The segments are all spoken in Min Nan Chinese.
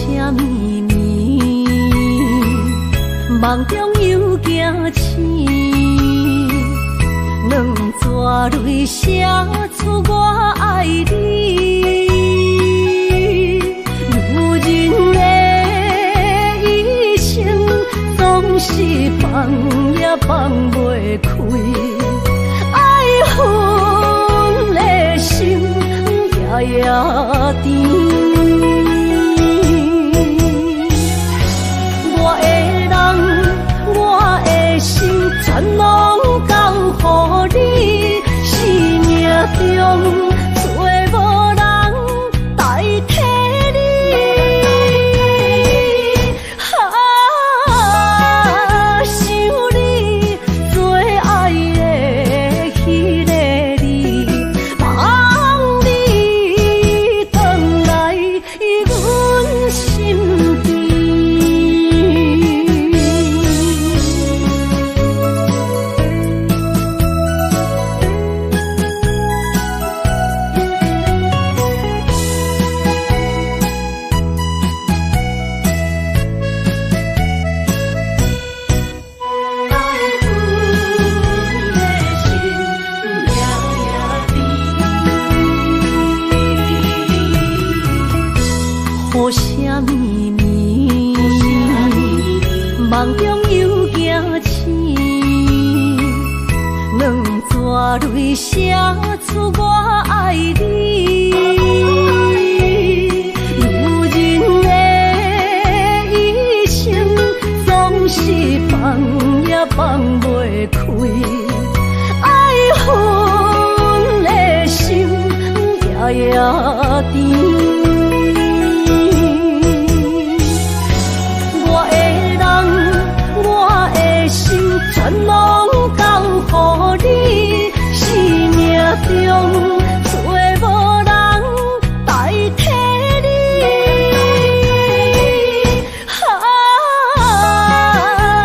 声绵绵，梦中又惊醒，两撮泪写出我愛你。女人的一生總是放也放袂開，愛恨的心夜夜甜。我的人，我的心，全攏交予你。生命中找無人代替你。啊，想你最愛的彼个你，望你轉來阮身邊。愛恨的心夜夜甜，雨聲綿綿，夢中又驚醒，兩撮淚寫出我愛你。女人的一生總是放也放袂開，愛恨的心夜夜甜。我的人，我的心，全攏交予你。生命中找無人代替你。啊，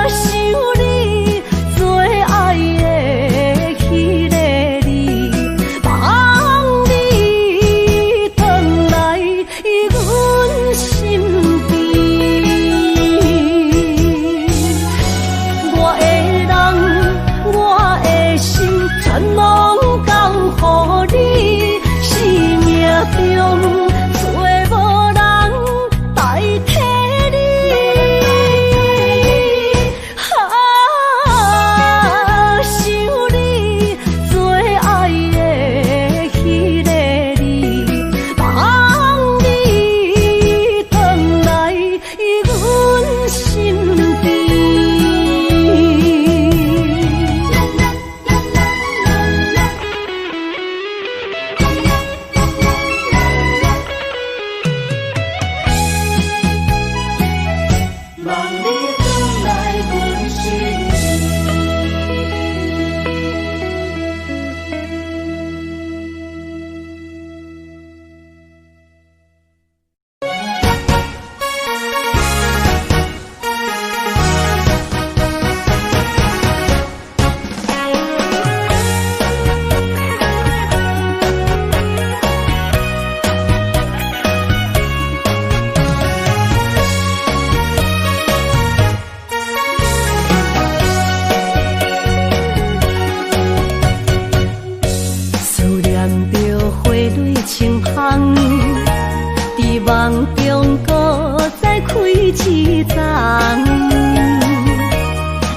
想你最愛的彼个你，望你轉來阮身邊。我的人，我的心，全攏交予你。生命中找無人代替你。啊，想你最愛的彼个你，望你轉來阮身邊。望你轉來阮身邊。思念著花蕊清香，佇夢中閣再開一叢。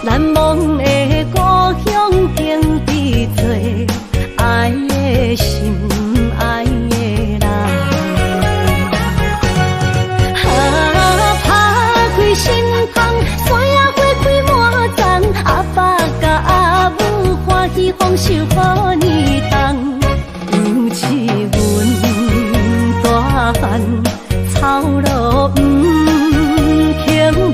難忘的故鄉景致多，愛的心，愛的人。啊，拍開心窗，山野花開滿叢，阿爸佮阿母歡喜豐收好年冬。尤其阮大漢，操勞毋肯放。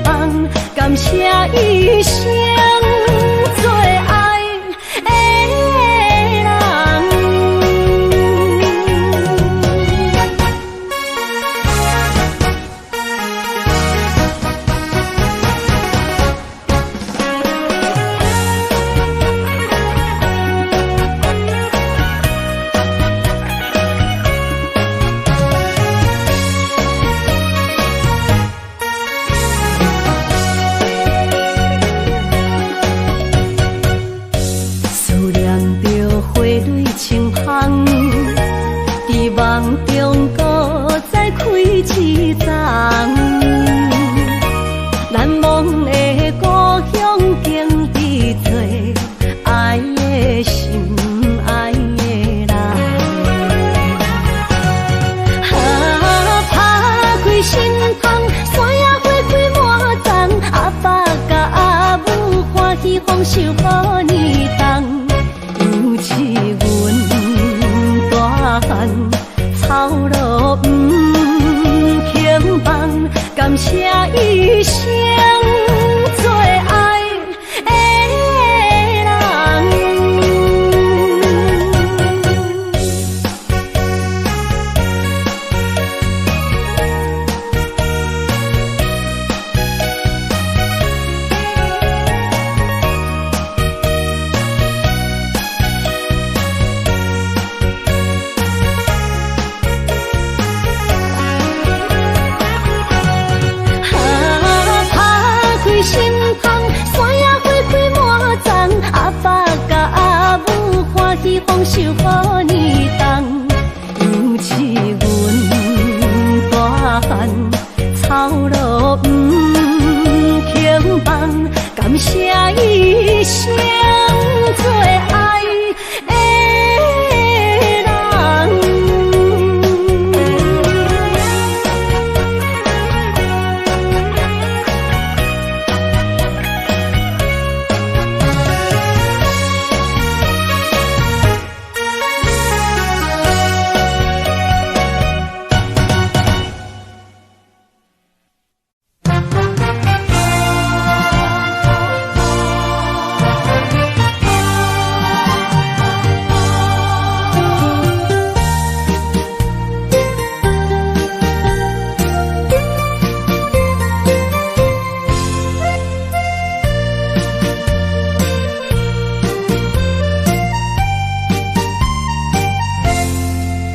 謝一生最愛的人。啊，拍開心窗，山野花開滿叢，阿爸佮阿母歡喜豐收予年冬，尤其阮大漢，操勞毋肯放，感謝一生最愛的人。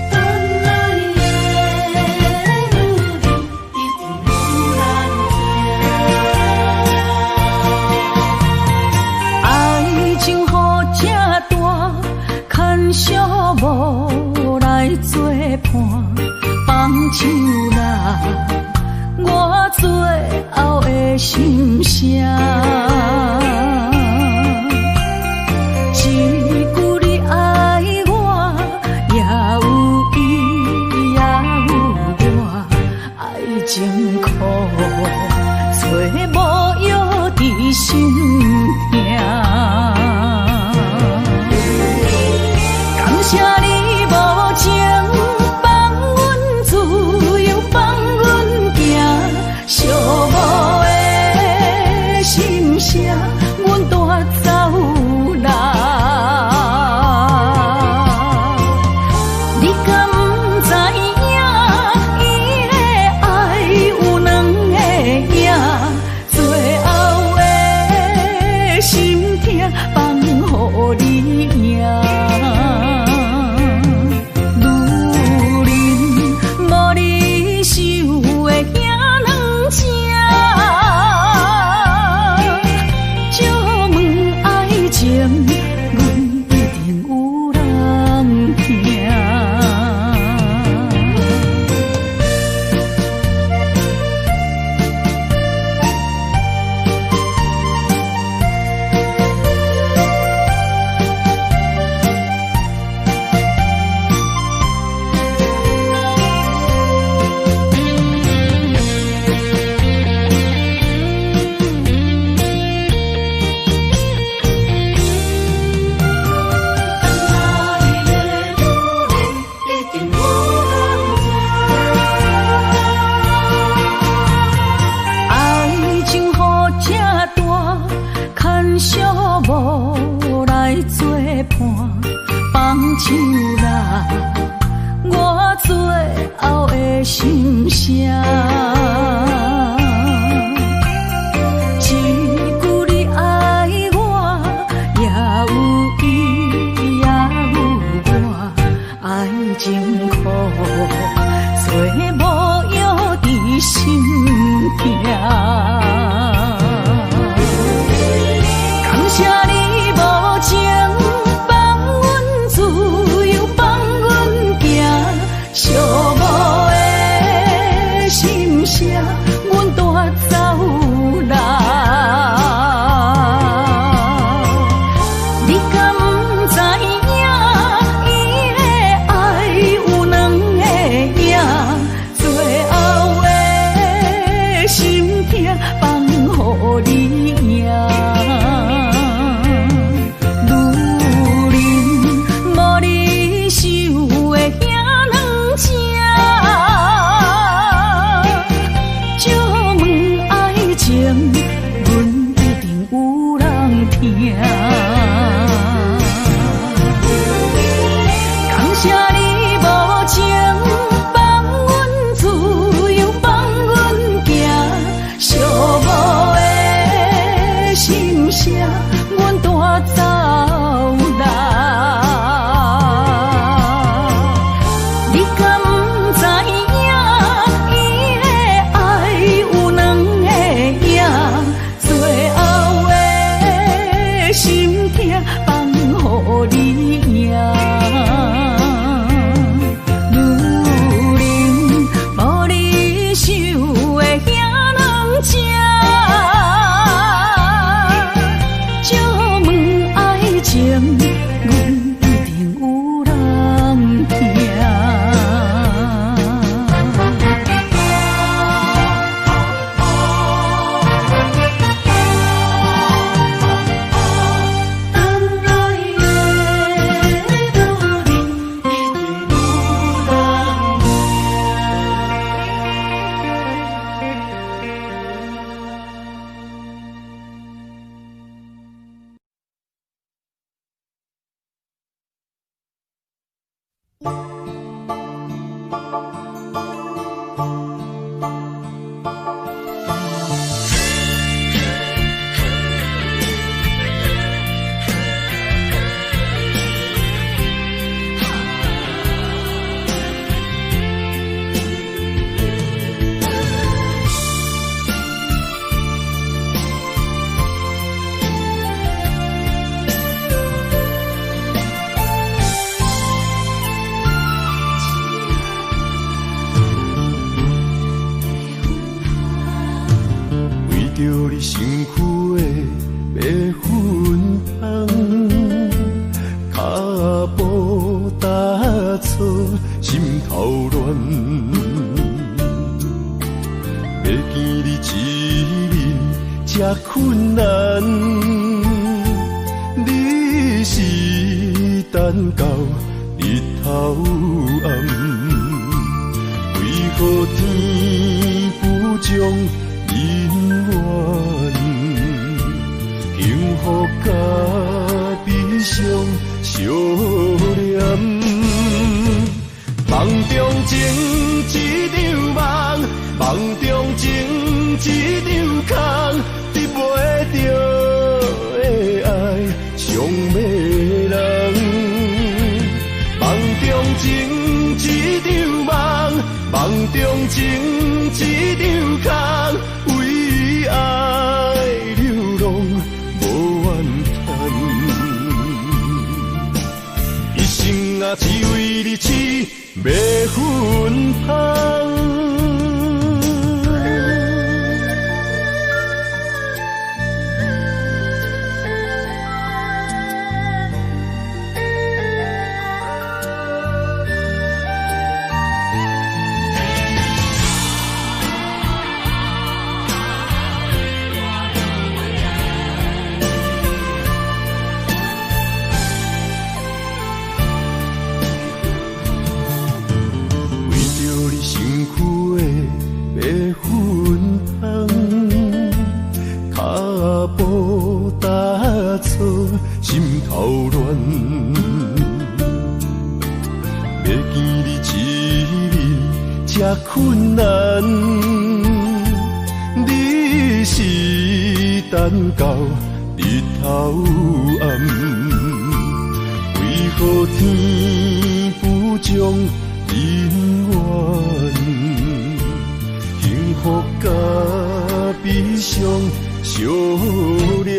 轉來的女人一定有人疼。愛情予這大，牽小無來作伴，放手啦，我最後的心聲。一句你愛我，也有伊，也有我，愛情苦，找無藥治心疼。感謝你無情，放阮自由，放阮行，寂寞的心聲，阮帶走啦。你敢知影？伊的愛有兩个影，最後的心疼放予你贏。女人無你想的遐軟情，借問愛情，阮一定有人疼。轉來的女人一定有人疼。愛情予這大，牽小無來作伴，放手啦，我最後的心聲。一句你愛我，也有伊，也有我，愛情苦，找無藥治心疼。感謝你無情，放阮自由，放阮行，寂寞的心聲，阮帶走啦。你敢知影？伊的愛有兩個影，最後的心疼放為著你身軀的白粉香，跤步踏錯，心頭亂。欲見你一面這困難，你是等到日頭暗，為何天不將姻緣，幸福佮悲傷相連。夢中情一場夢，夢中情一場空，得袂著的愛傷迷人。夢中情一場夢，夢中情一場空，為愛流浪無怨嘆，一生啊只為你痴迷芬芳。為著你身軀的白粉香，跤步踏錯，心頭亂。欲見你一面這困難，你是等到日頭暗，為何天不將姻緣，幸福佮悲傷相連。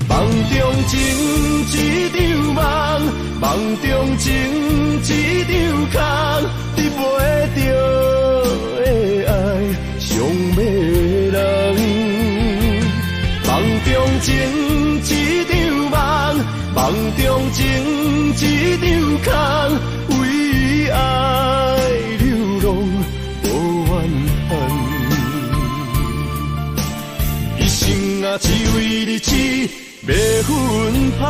夢中情一場夢，夢中情一場空，得袂著的愛傷迷人。夢中情一場夢，夢中情一場空，為愛流浪無怨嘆，一生啊只為你痴迷芬芳。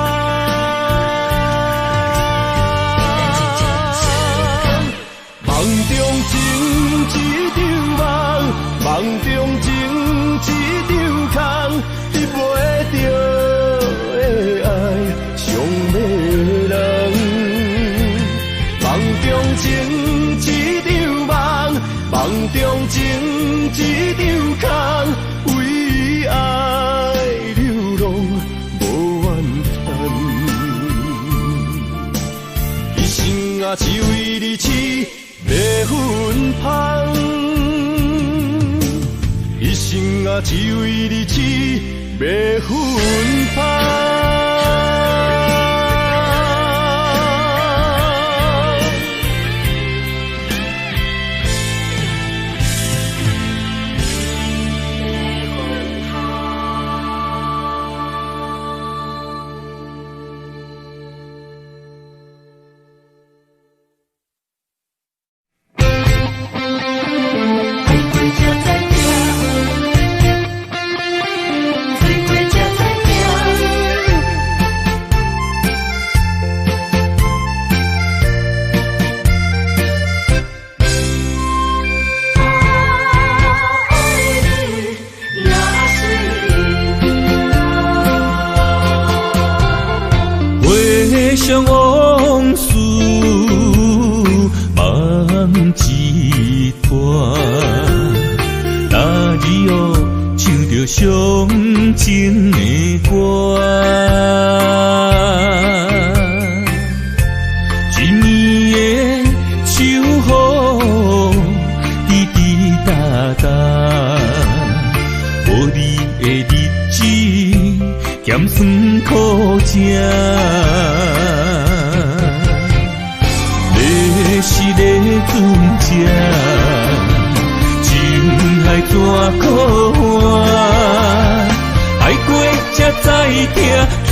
夢中情一場夢，夢中情一場空，得袂著的愛傷迷人。夢中情一場夢，夢中情一場空，為愛流浪無怨嘆，一生啊只為你痴迷芬芳，一生啊只為你痴迷芬芳。回想往事，傷情的歌。一暝的秋雨，滴滴答答，無你的日子，鹹酸苦食。你是咧船只，情海怎苦换？愛過才知疼，水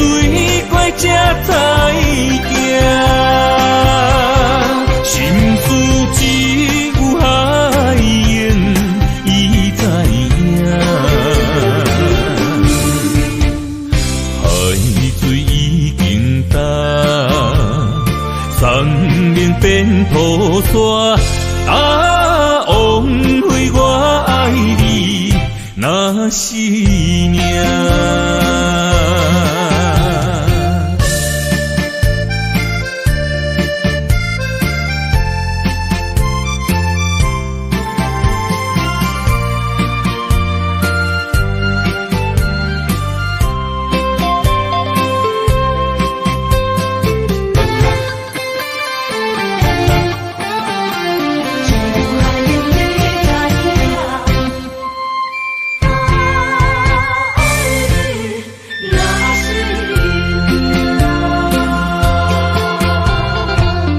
過才知行。心事只有海鷹伊知影。海水已經乾，山嶺變土沙。啊，枉費我愛你，若是命。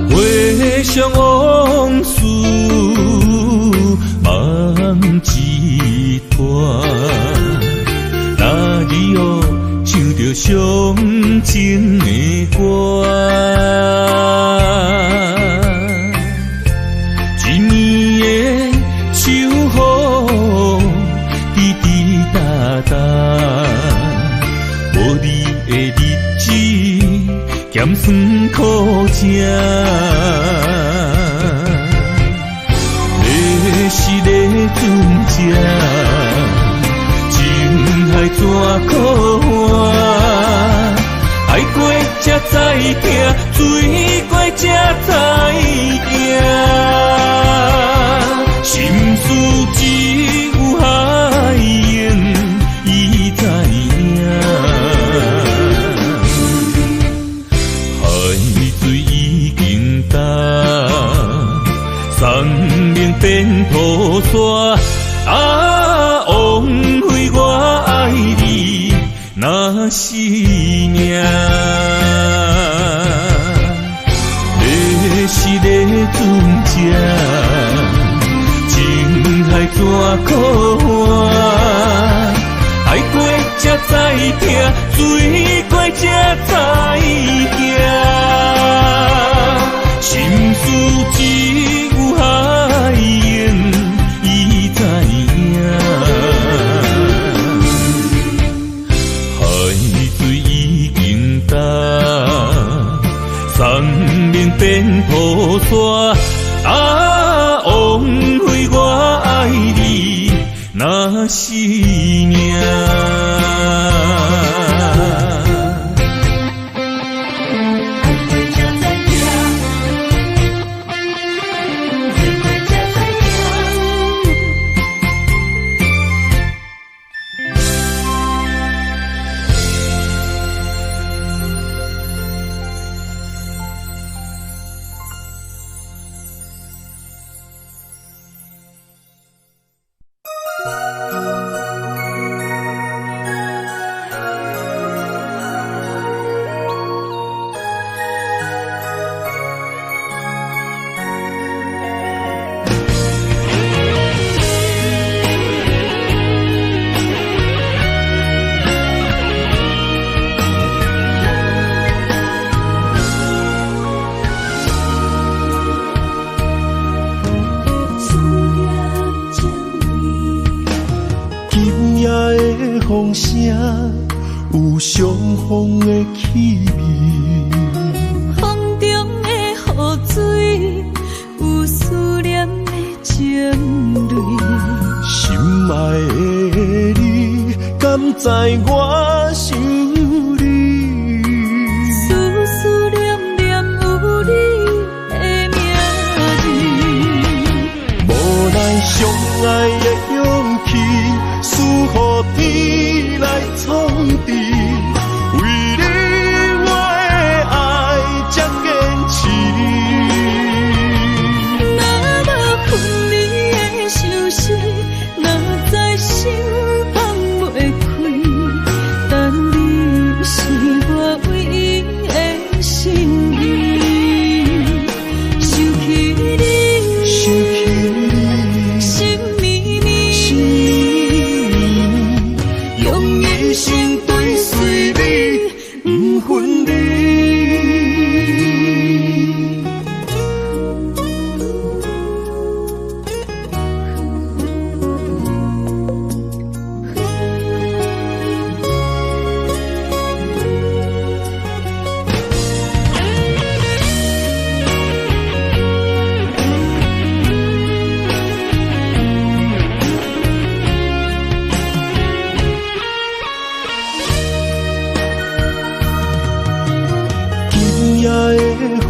回想往事，夢一段。若你哦唱著傷情的歌，一暝的秋雨，滴滴答答，無你的日子，鹹酸苦食。你是咧船只，情海怎苦换？愛過才知疼，水過才知行。心事只有海鷹伊知影。海水已經乾，山嶺變土沙。啊，枉費我愛你，若是命。你是咧船只，情海怎苦换？愛過才知疼，水過才知行。心事只有海鷹伊知影。海水已經乾，山嶺變土沙。啊，枉費我愛你，若是命。風聲有傷風的氣味，風中的雨水有思念的情淚。心愛的你，敢知我想你？思思念念有你的名字，無奈相愛的勇氣，輸予天。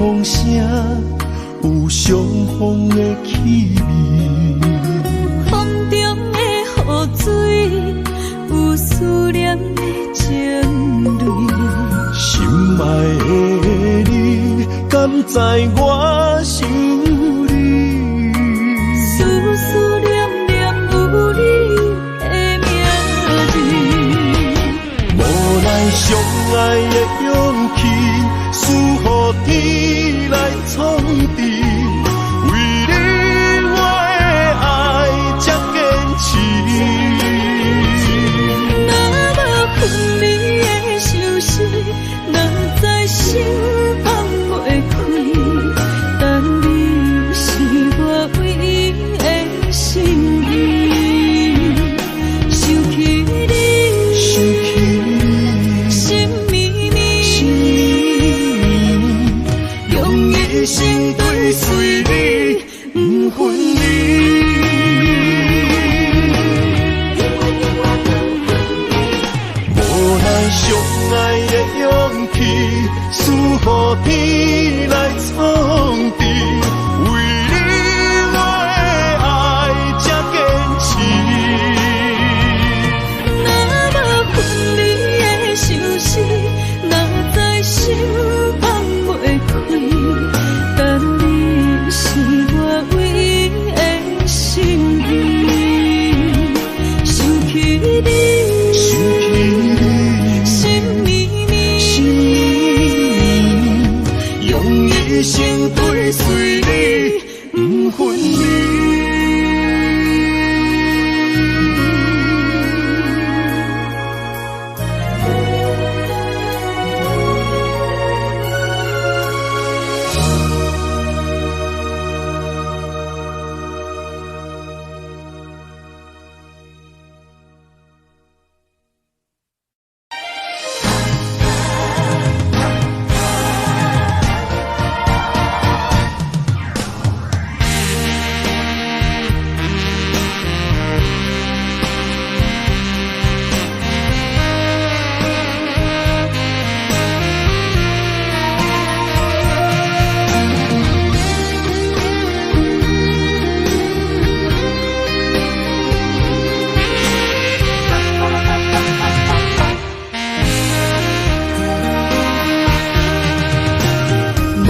风声，有伤风的气味。风中的雨水，有思念的情泪。心爱的你，敢知我想你？思思念念有你的名字。无奈相爱的勇气，输予天来创治。为你我的爱才坚持。若无分离的相思，哪知心放袂开。但你是我唯一的心意。想起你，想起你，心绵绵，心绵绵，用一生追随你，不分离。无奈相爱的勇气，输予天来创治。为你我的爱才坚持。若无分离的相思，哪知心放袂开。但你是我唯一的心意。想起你，想起你，心绵绵，心绵绵，用一生追随你，不分离。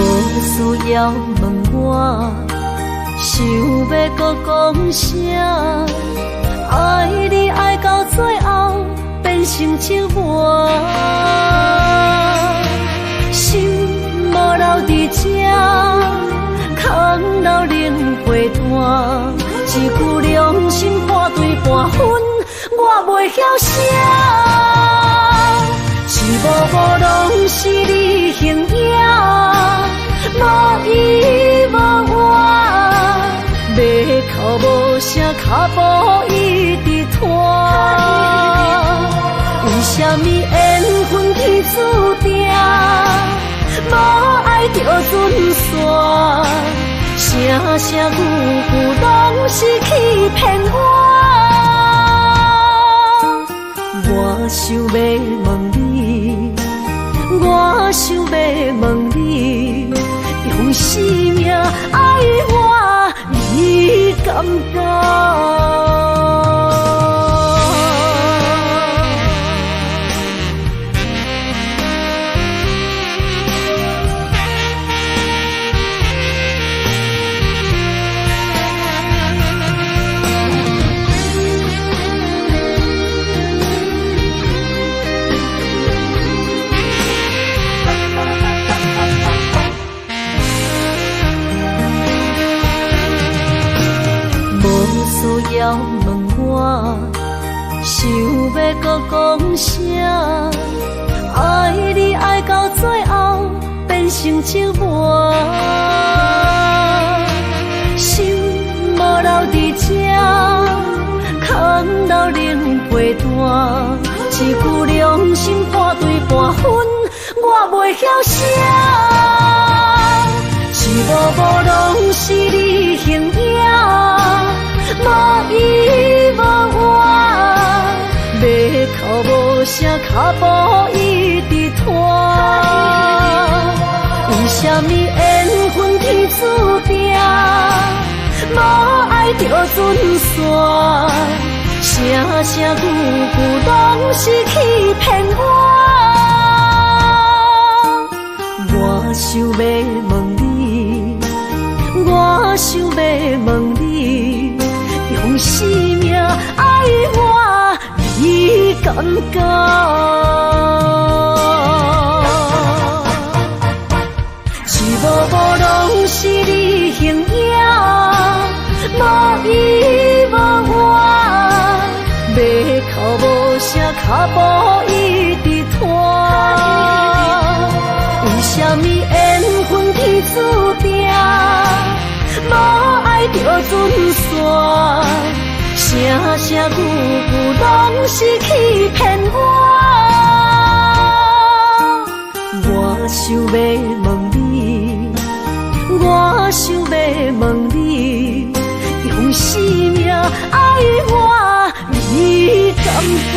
无需要问我，想欲阁讲啥？爱你爱到最后变成折磨，心无留伫这，空留冷被单。一句良心破对半分，我袂晓写。一幕幕拢是你形影，无依无我，欲哭无声，脚步一直拖。为啥物缘分天注定，无爱就准散？声声句句拢是欺骗我。我想欲问你，我想欲问你，用生命爱我，你敢敢？无需要问我，想欲阁讲啥？爱你爱到最后变成折磨，心无留伫这，空留冷被单。一句良心破对半分，我袂晓写。一幕幕拢是你形影，无依无我，欲哭无声，脚步一直拖。为啥物缘无爱就准散，声声句句拢是欺骗我。我想欲问你，我想欲问你，用生命爱我，你敢敢？一幕幕拢是你形影，无依无我，欲哭无声，脚步一直拖。为啥物缘分天注定，无爱就准散，声声句句拢是欺骗我。我想欲问你，我想欲问你，用生命爱我，你敢敢？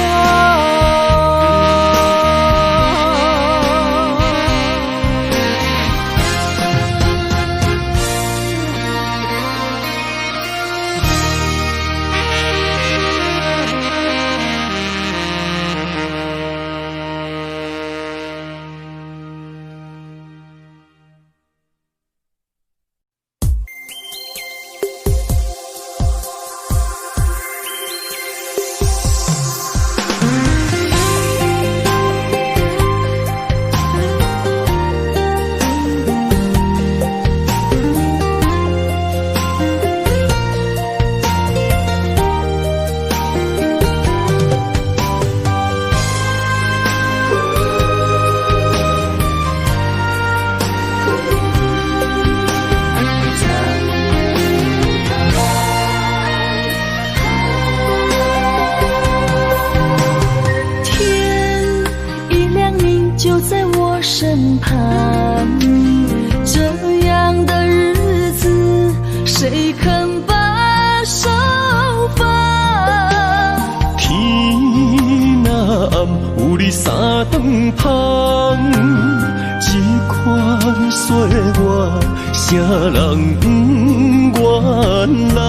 身旁，这样的日子，谁肯把手放？天若暗，有你三顿芳，这款岁月，啥人不愿揽？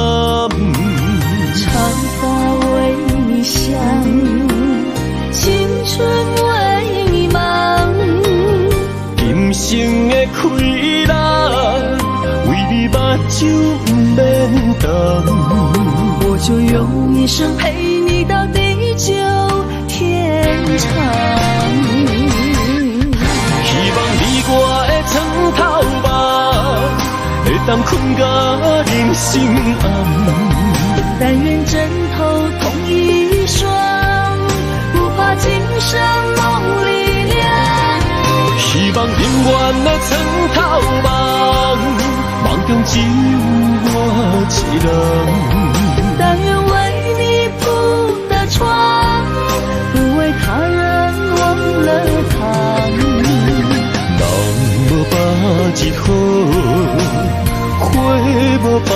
长发为你想，青春为你忙。今生的快乐，为你目睭不免动。我就用一生陪你到地久天长。希望你我的床头梦，会当困到人生暗。但愿枕头同一双，不怕今生梦里凉。希望永远的床头梦，梦中只有我一人。但愿为你铺的床，不为他人忘了躺。人无百日好，花无百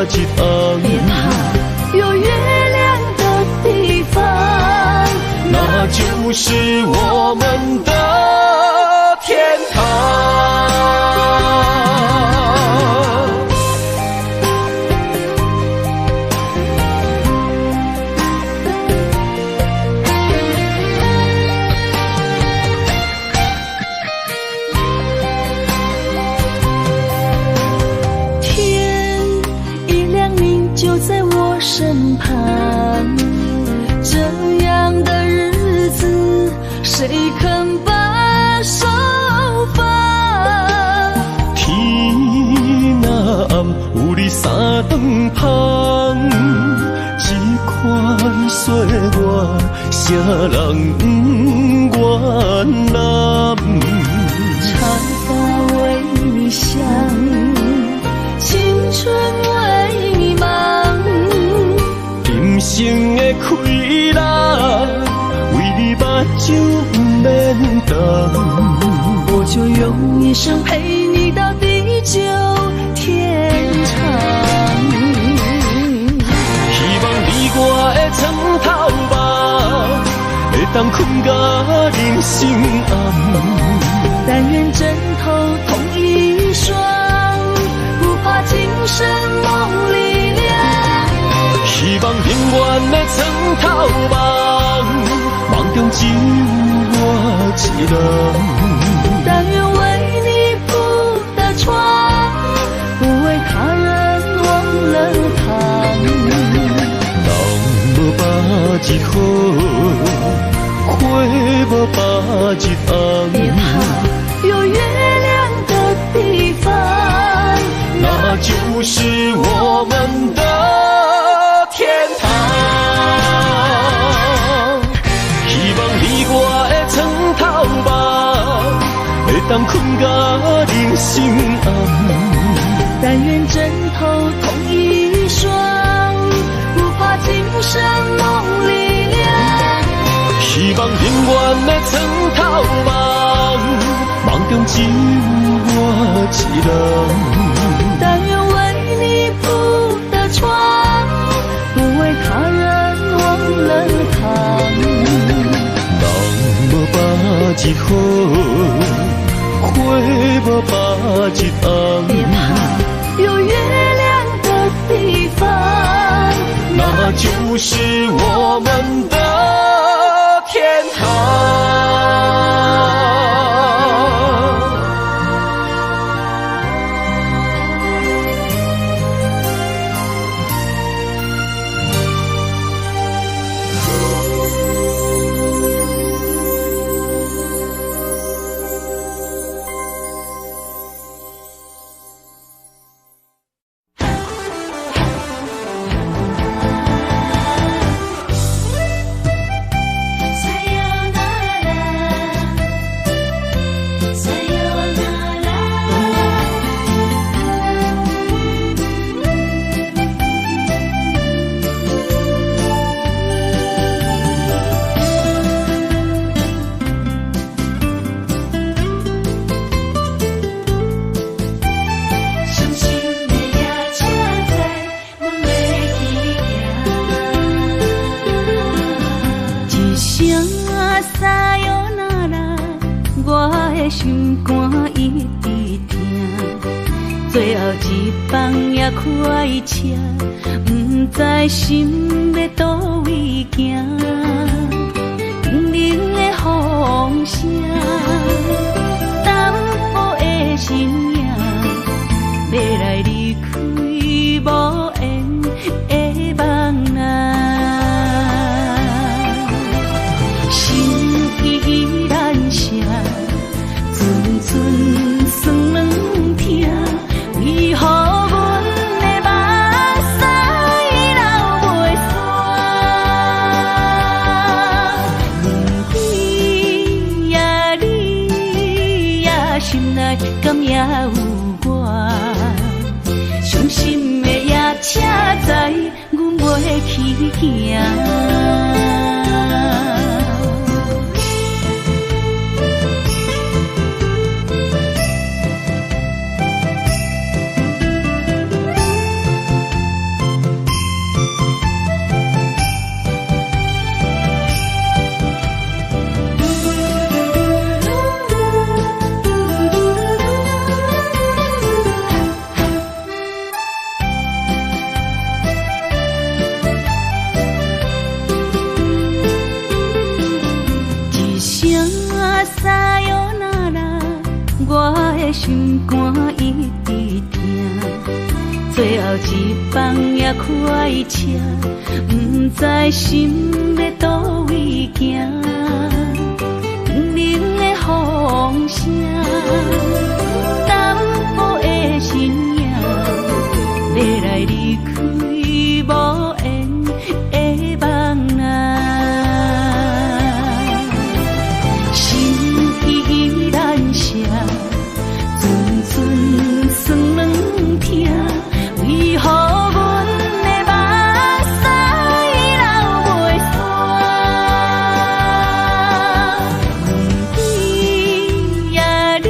日红。别怕，有月亮的地方，那就是我们的天堂。天一亮，你就在我身旁，这样的日子，谁肯把手放？天若暗，有你三顿芳，这款岁月，啥人不愿揽？长发为你想，青春为你忙。今生的快乐，为你目睭不免动。我就用一生陪你到地久天长。希望你我的床头梦，会当困到人生暗。但愿枕头同一双，不怕今生梦里。只有我一人。但願為你鋪的床，不為他人忘了躺。人無百日好，花無百日紅。別怕，有月亮的地方，那就是我們的天堂。希望你我的床頭夢，會當睏甲人生暗。但願枕頭同一雙，不怕今生夢裡涼。希望永遠的床頭夢，夢中只有我一人。但願為你鋪的床，不為他人忘了躺。人無百日好，花無百日紅。別怕，有月亮的地方，那就是我們的天堂。心肝一直疼，最後一班也開車，毋知心欲佗位行。叮鈴的風聲，淡薄的身影，欲來離開無緣的夢啊。心意難捨。陣陣酸軟疼，為何阮的目屎流袂煞？你呀你呀，心內敢也有我？傷心的夜車載，阮袂去行。心肝一直疼，最後一班也開車，毋知心欲佗位行。叮鈴的風聲，淡薄的身影，欲來離開無緣的夢啊。心意難捨。陣陣酸軟疼，為何阮的目屎流袂煞？你呀你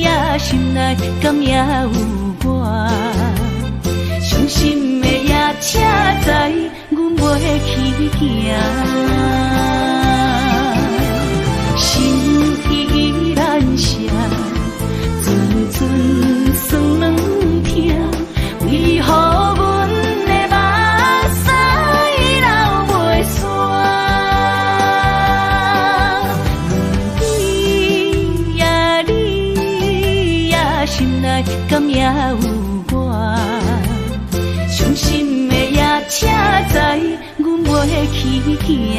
呀，心內敢也有我？傷心的夜車載，阮袂去行。心意難捨。陣陣酸軟疼，為何阮的目屎流袂煞？去行。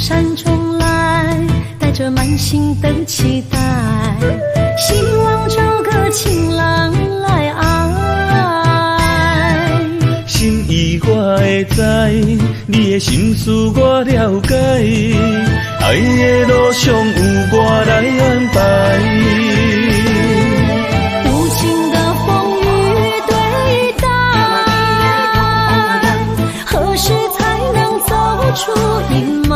山中來，帶著滿心的期待，希望找個情郎來愛。心意我會知，你的心思我了解，愛的路上有我來安排。無情的風雨對待，何時才能走出陰霾？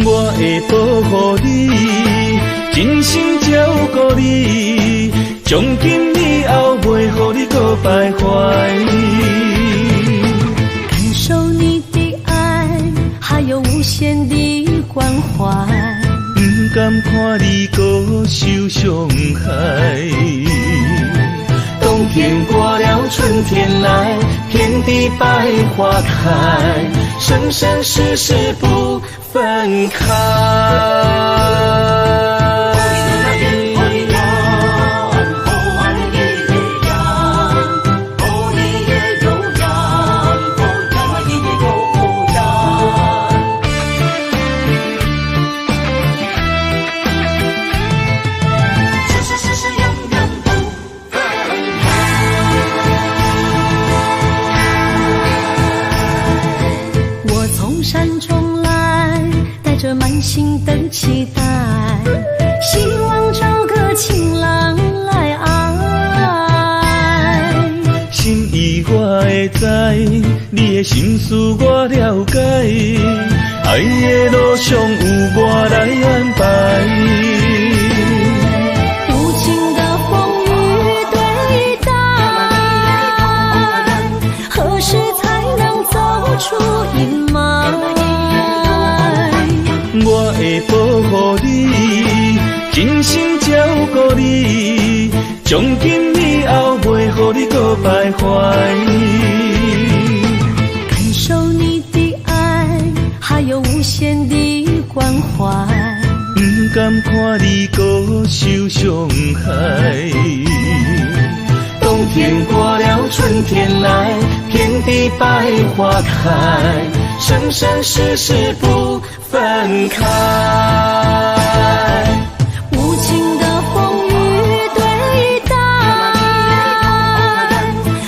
我會保護你，真心照顧你，從今以後袂予你閣徘徊。感受你的愛，還有無限的關懷。毋甘看你閣受傷害。冬天過了，春天來，遍地百花開，生生世世不分開。我從山中來，帶著滿心的期待，希望找個情郎來愛。心意我會知，你的心思我了解，愛的路上有我來安排。無情的風雨對待，何時才能走出陰霾？我會保護你，真心照顧你，從今以後袂予你閣徘徊。感受你的愛，還有無限的關懷。毋甘看你閣受傷害。冬天過了，春天來，遍地百花開，生生世世不分開。無情的風雨對待，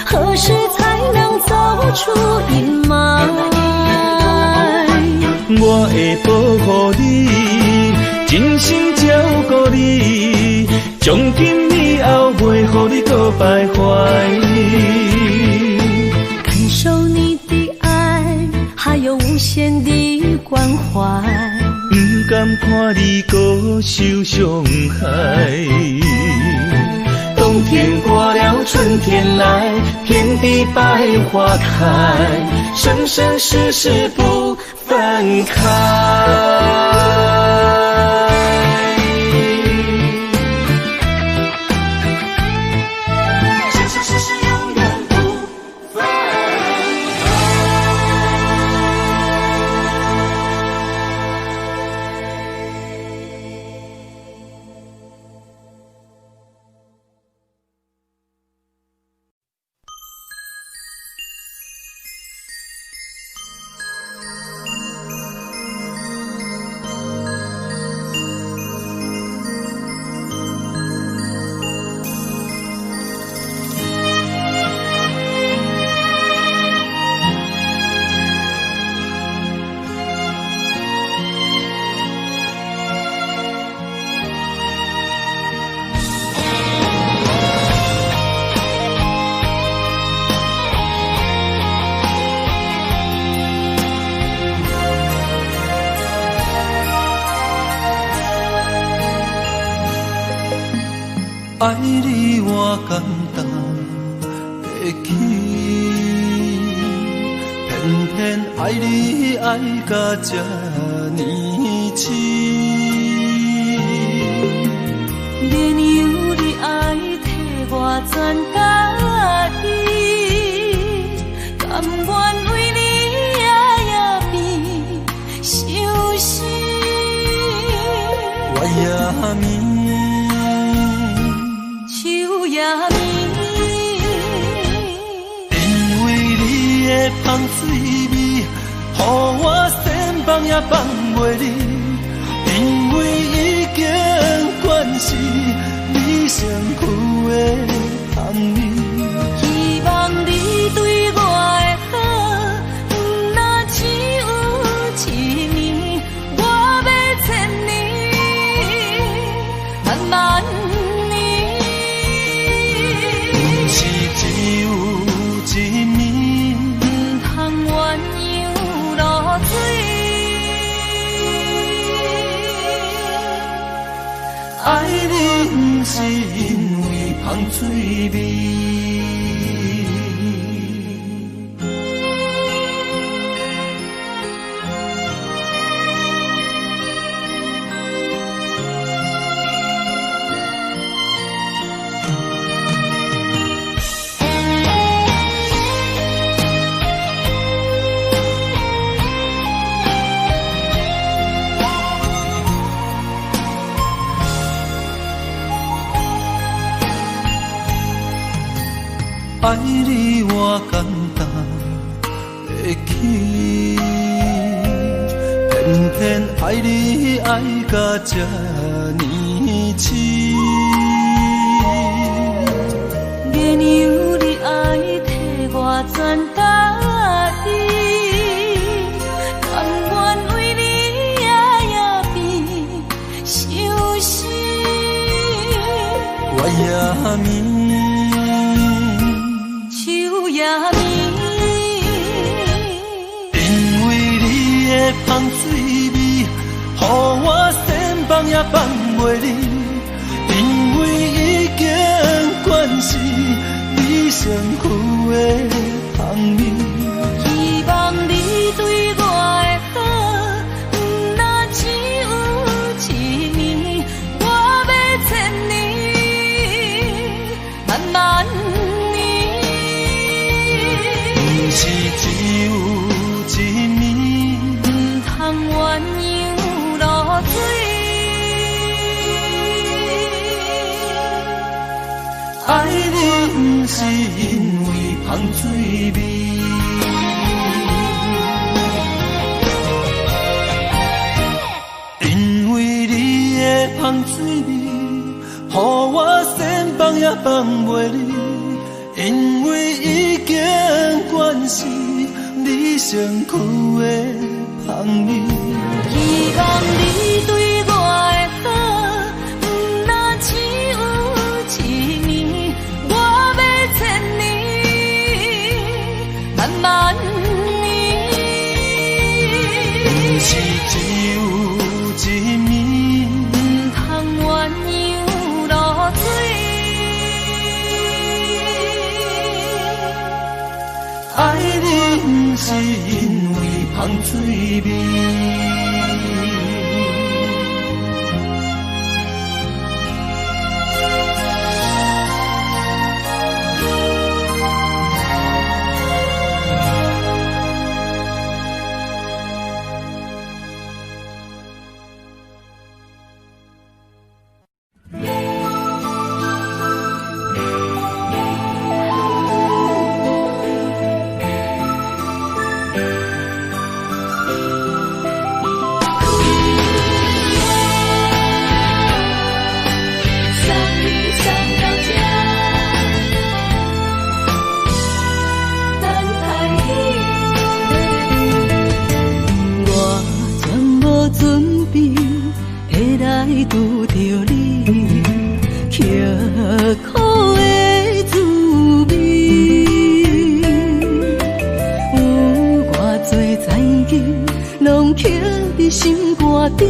何時才能走出陰霾？我會保護你，真心照顧你，從今以後袂予你閣徘徊。感受你的愛，還有無限的關懷。毋甘看你閣受傷害。冬天過了，春天來，遍地百花開，生生世世不分開。生生世世永遠不分開。愛你我感動會起，偏偏愛你愛甲這呢癡。免由你愛替我全家己，甘願為你夜夜變相思。月也暝，秋也暝，因為你的香水味，予我三也放袂你，因為已經慣是你身軀的香味。希望你對我的好，毋若只有一暝，我欲千年，萬萬年。毋是只有一暝，毋通鴛鴦落水。愛你毋是因為香水味。愛你我簡單會起，偏偏愛你愛甲這呢癡。月娘你愛替我全家己，甘願為你夜夜變相思。月也暝，秋也暝，因為你的香水味，予我千放也放袂離。因為已經慣是你身軀的香味。希望你對我的好，毋若只有一暝，我欲千年，萬萬年。毋是只有一暝，毋通鴛鴦落水。愛你毋是因為香水味。因為你的香水味，予我千放也放袂離。因為已經慣是你身軀的香味。希望你對我的好，毋若只有一暝，我欲千年，萬萬年。毋是只有一暝，毋通鴛鴦落水。愛你毋是因為香水味。送你送到這，等待你。我从無準備會來拄著你，刻苦的滋味，有偌濟残景，攏刻佇心肝頂，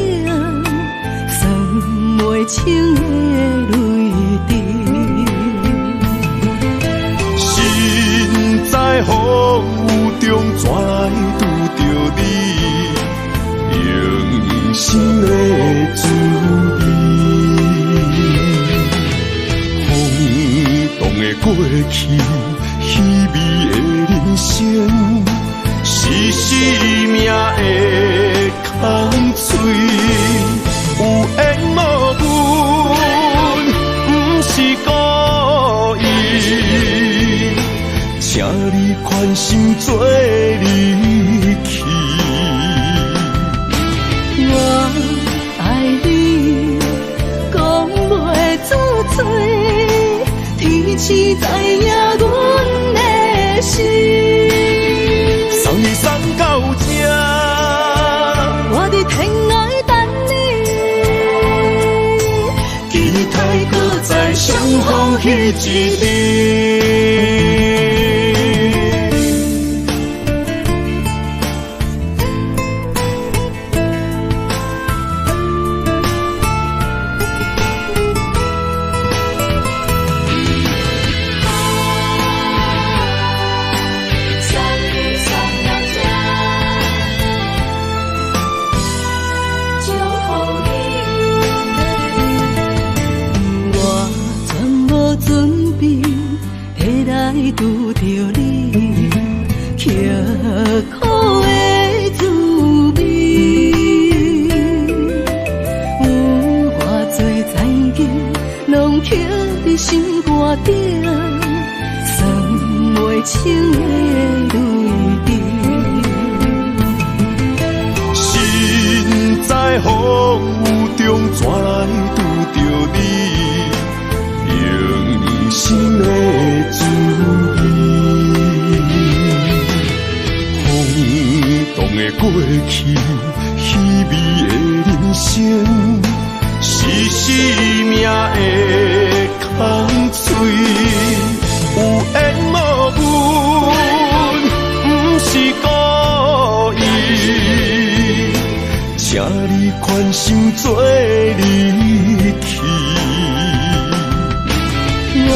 算袂清的淚滴。身在風雨中，怎來拄著你？用心的滋味，風動的過去，稀微的人生，是生命的空喙。有緣無分，毋是故意。請你寬心做離去。逢彼一日。拄著你，刻苦的滋味，有偌济残景，拢刻伫心肝顶，算袂清的泪滴。身在风雨中，怎来拄著你？用心的滋味，风动的过去，稀微的人生，是生命的空嘴。有缘无分，不是故意，请你宽心做离去。我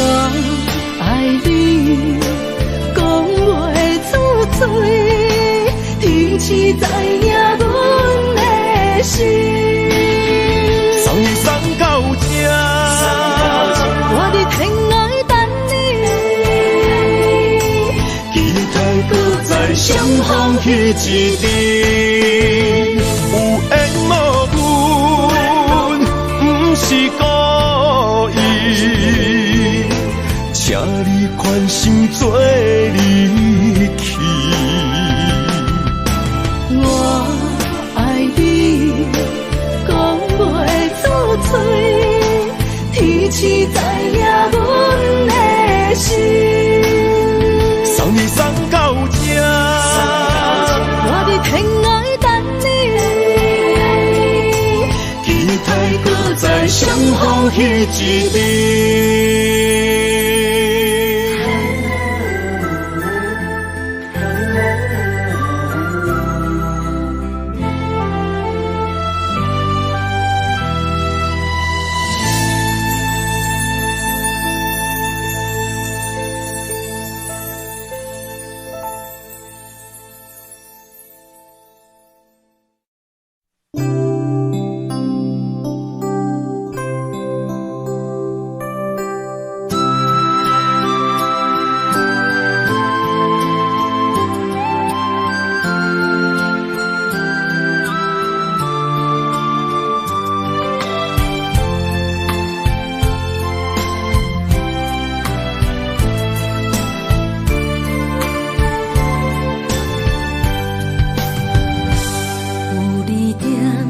爱你，讲袂出嘴，天时知影阮的心。送你送到这，我伫天涯等你，期待阁再相逢彼一日。有缘无分，不是故意。请你宽心做离去。我爱你，讲袂出嘴，天时知影阮的心。送你送到这，我伫天涯等你，期待阁再相逢彼一日。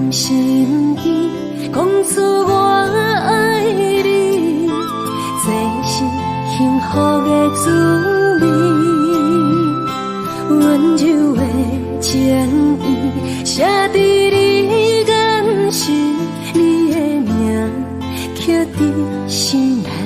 身边，讲出我爱你，这是幸福的滋味。温柔的情意，写伫你眼神，你的名刻伫心内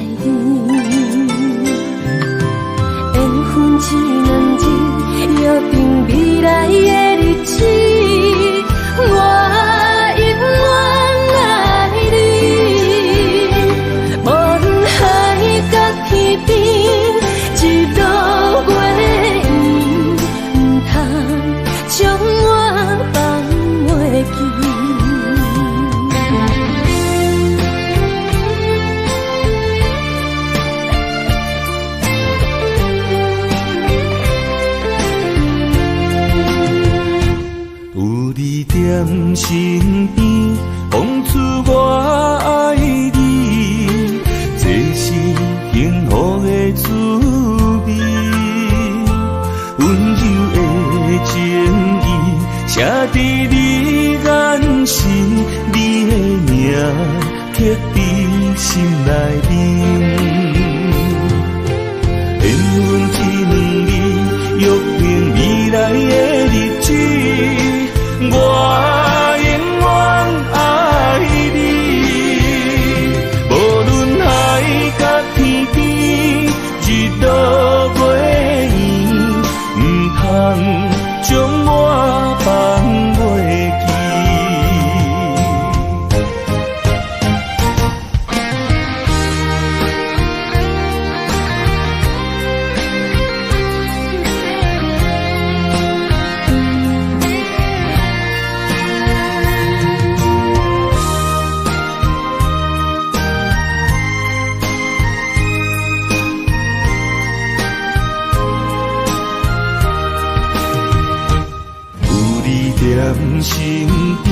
面。缘分这两字，约定未来的日子，我永远爱你。无论海角天踮身边，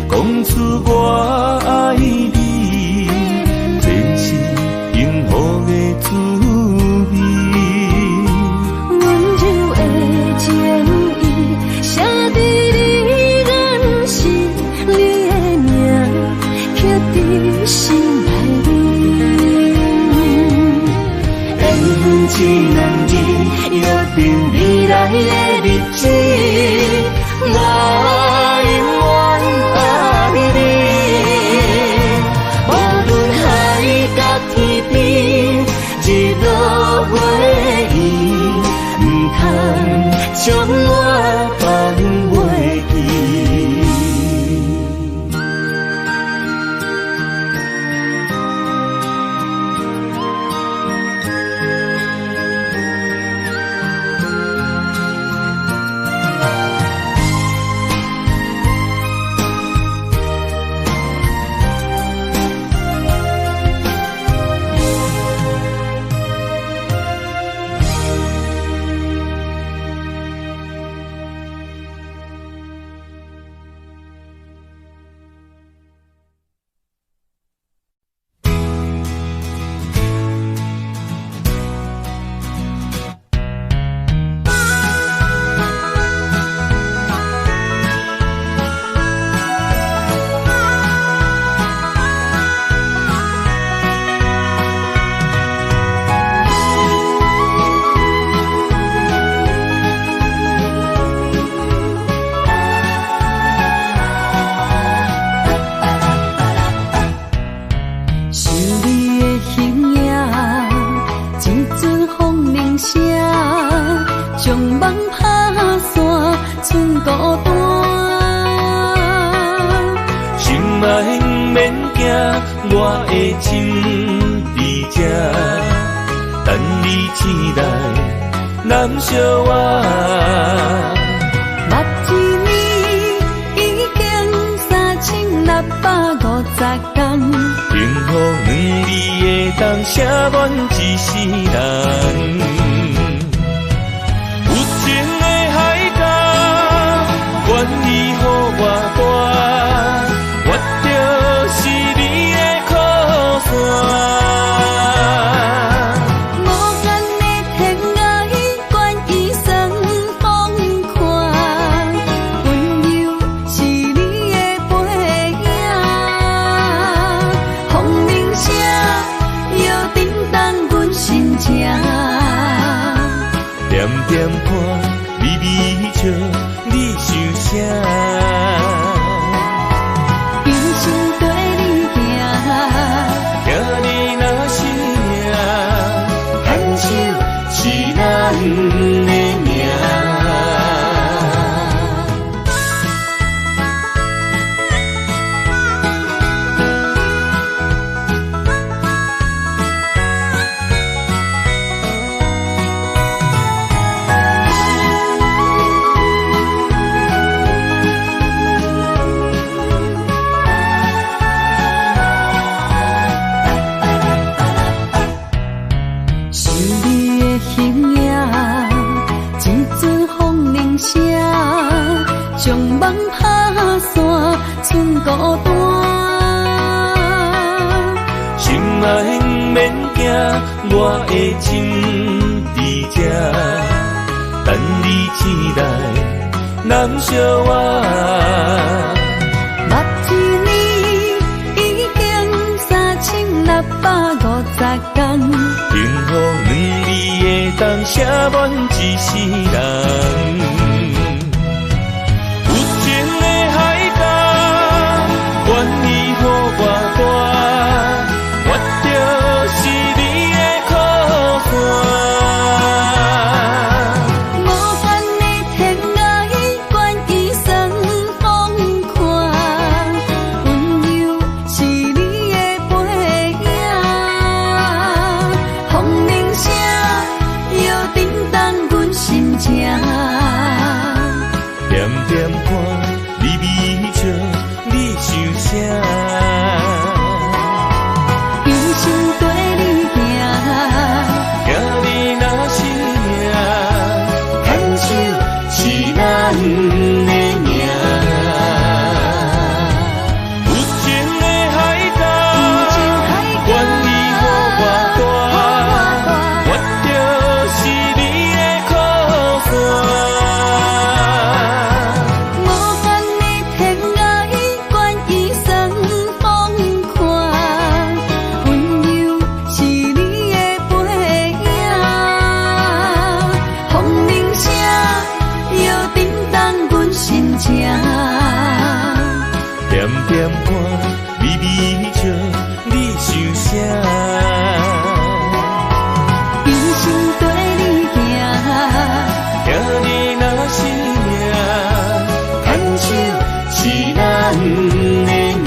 讲出我爱你，这是幸福的滋味。温柔的情意，写伫你眼神，你的名刻伫心内面。缘分这两字，约定未来的日子，我永远爱你。无论海角天边，日落月圆，毋通将我放袂记。想你的形影，一阵风铃声，将梦拍散，剩孤单。心爱毋免惊，我的心伫这，等你醒来，咱相活。捌一年已经3650天，幸福两字会当写满一世人。有情的海角，愿意予我伴，我就是你的靠山。无限的天涯，愿意算风看，温柔是你的背影，风铃声又震动阮心情。点点看，微微笑，你想啥？人生跟你行，听你若是命，牵手是咱的命。想你的形影，一阵风铃声，将梦拍散，剩孤单。心爱毋免惊，我的心伫这，等你醒来，咱相活。捌一年已经3650天，幸福两字会当写满一世人。有情的海角，愿意予我伴，我就是你的靠山。无限的天涯，愿意算风看，温柔是你的背影，风铃声又震动阮心情。点点看，微微笑，你想啥？人生跟你行，听你若是命，牵手是咱的命。手是咱的命。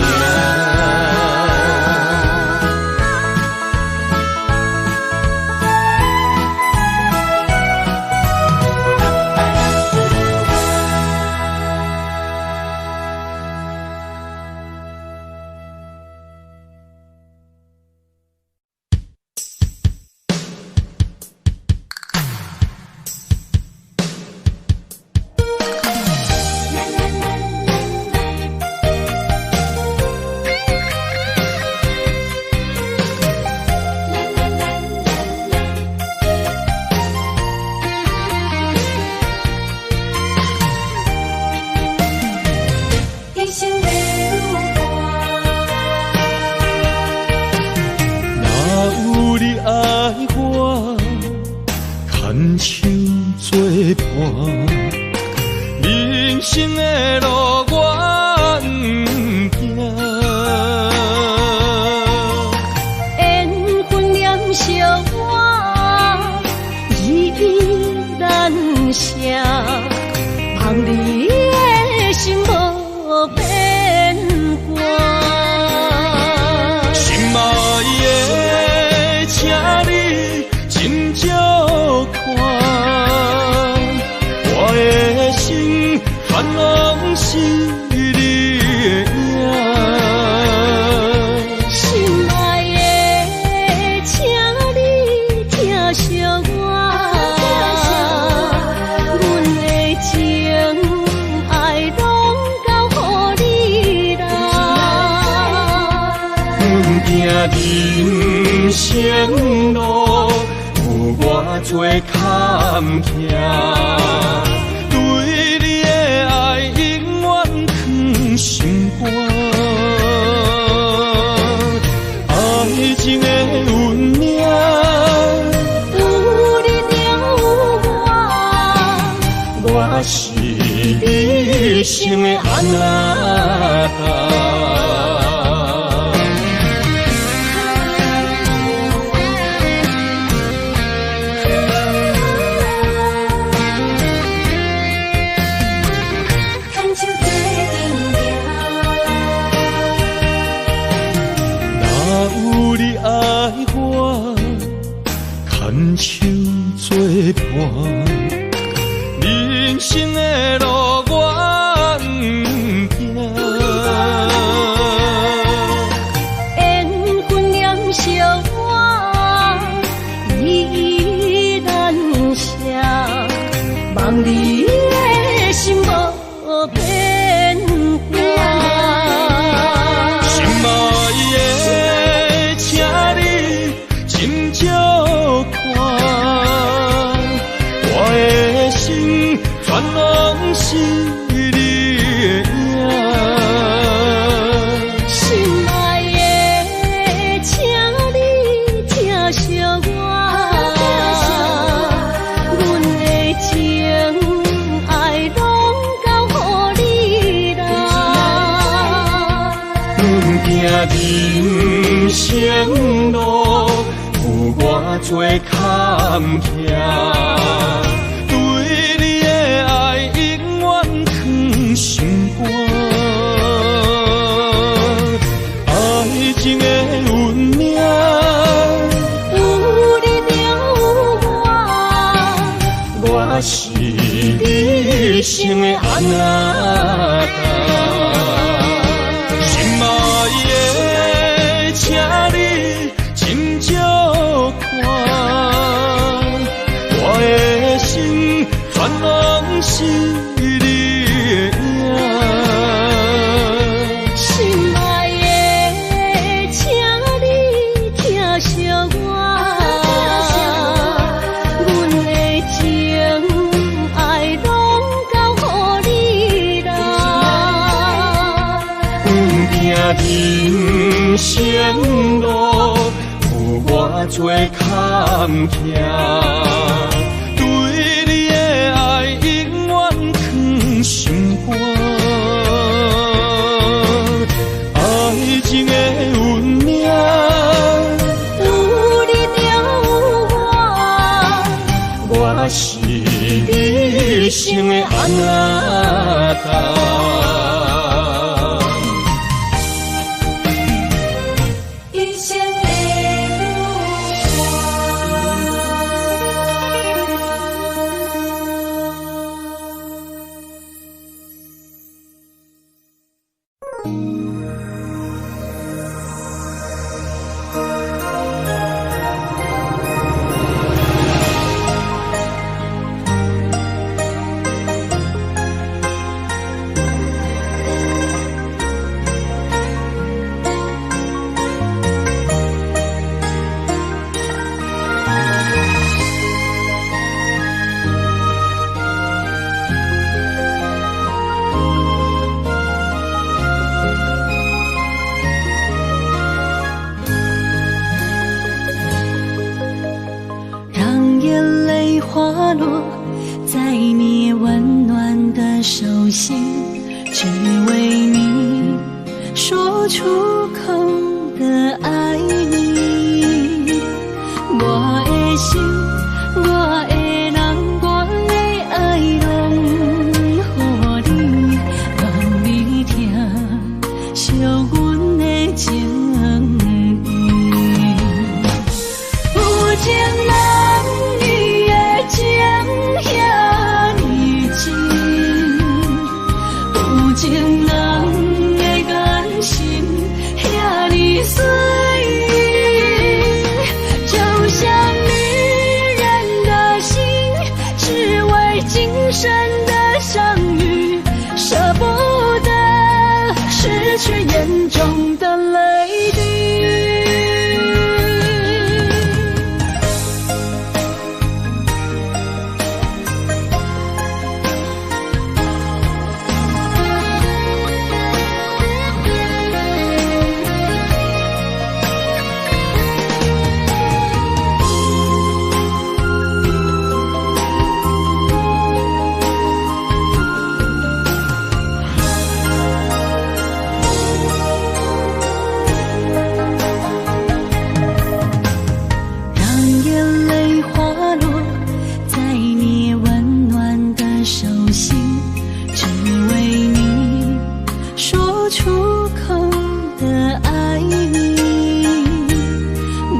人生路有偌济坎坷，对你的爱永远藏心肝。爱情的运命，有你就有我，我是你一生的阿那达。手作伴，人生的路我不惊。缘分念相我，依依难舍，望你的心无变卦。心爱的，请你斟酌看。我的心全拢是你的影。心爱的，请你疼惜我，阮的情爱拢交予你啦。不惊人生路有偌济坎坷，对你的爱永远藏心肝。爱情的运命，有你就有我，我是你一生的阿那达。心爱的，请你斟酌看，我的心全拢是你的影。心爱的，请你疼惜我，阮的情爱拢交予你啦。不惊人生路有偌济坎坷，对你的爱永远藏心肝。爱情的运命，有你就有我，我是你一生的阿那达。重。一生的舞让眼淚滑落在你溫暖的手心，只為你說出口的愛你。我的心，我的人，我的愛，攏予你，望你疼惜阮的情意。有情人伊的情遐呢真，有情人的眼神遐呢水，就像女人的心，只為今生的相遇，捨不得失去眼中的淚滴。讓眼淚滑落在你溫暖的手心，只為你說出口的愛你。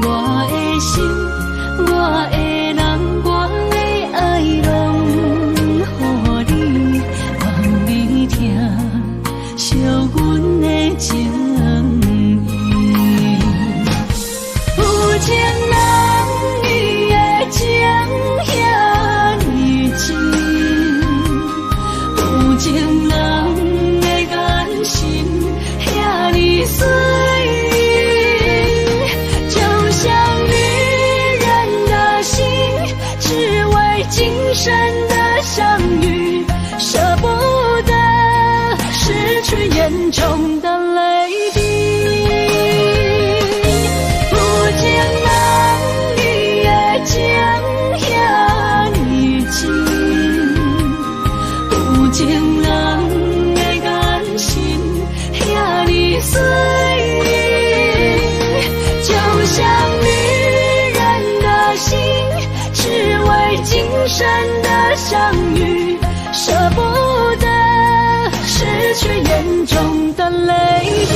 我的心，我的人，我的愛，攏予你，望你疼惜阮的情意。有情人伊的情遐呢真，有情人的眼神遐呢水，就像女人的心，只為今生的相遇，捨不得失去眼中的淚滴。有情人伊的情遐呢真，有情人的眼神遐呢水，就像女人的心，只為今生的相遇，捨不得失去眼中的淚滴。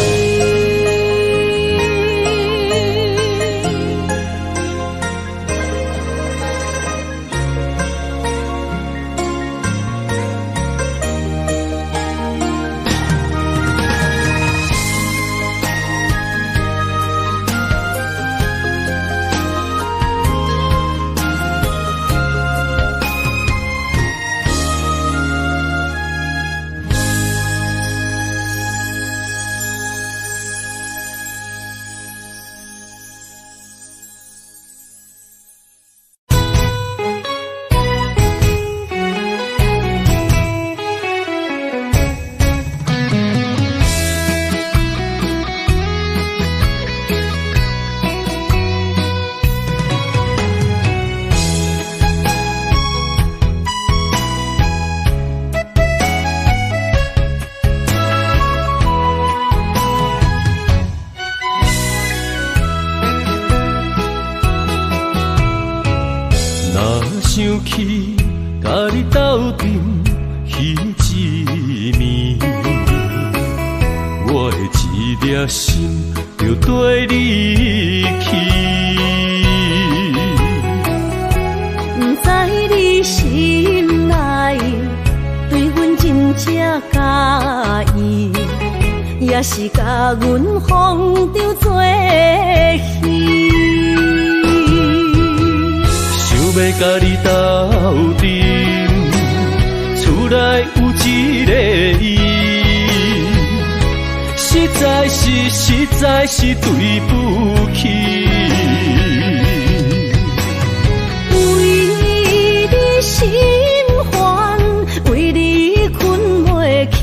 若想起佮你斗陣彼一暝，粒心就綴你去。毋知你心内對阮真正佮意，抑是共阮風中做戲。想欲佮你鬥陣，厝內有一个伊，實在是實在是對不起。為你心煩，為你睏袂去，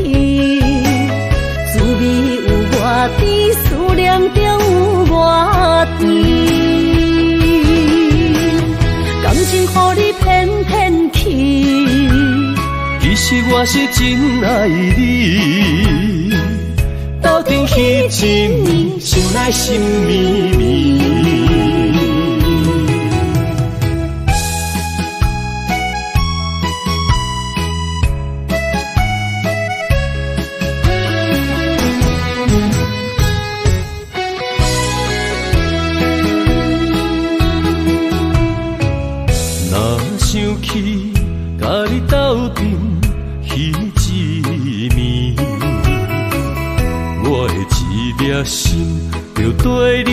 滋味有偌甜，思念中有偌甜。感情予你騙騙去，其實我是真愛你，鬥陣彼一暝，想來心綿綿。若想起佮你鬥陣彼一暝，我的一粒心就綴你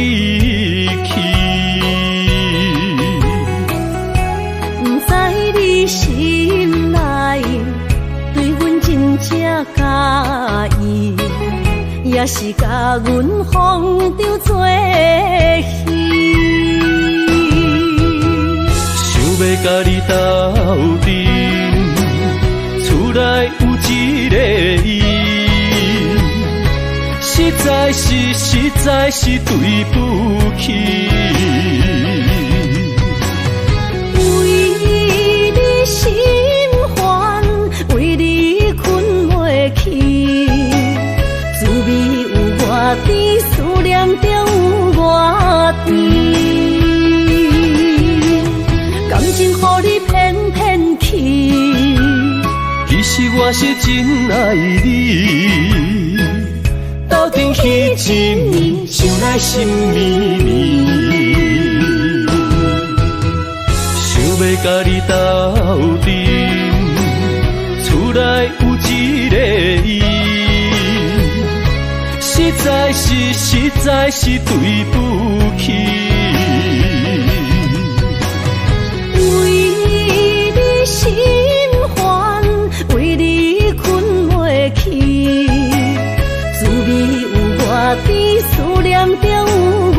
去。毋知你心內對阮真正佮意，抑是共阮風中做戲。想欲佮你鬥陣，厝內有一个伊，實在是實在是對不起。為你心煩，為你睏袂去，滋味有偌甜，思念中有偌甜。感情予你騙騙去，其實我是真愛你，鬥陣彼一暝，想來心綿綿。想欲佮你鬥陣，厝內有一个伊，實在是實在是對不起。為你心煩，為你睏袂去，滋味有偌甜，思念中有偌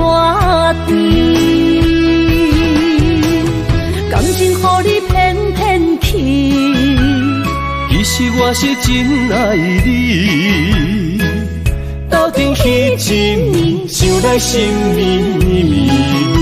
甜。感情予你騙騙去，其實我是真愛你，鬥陣彼一暝，想來心綿綿。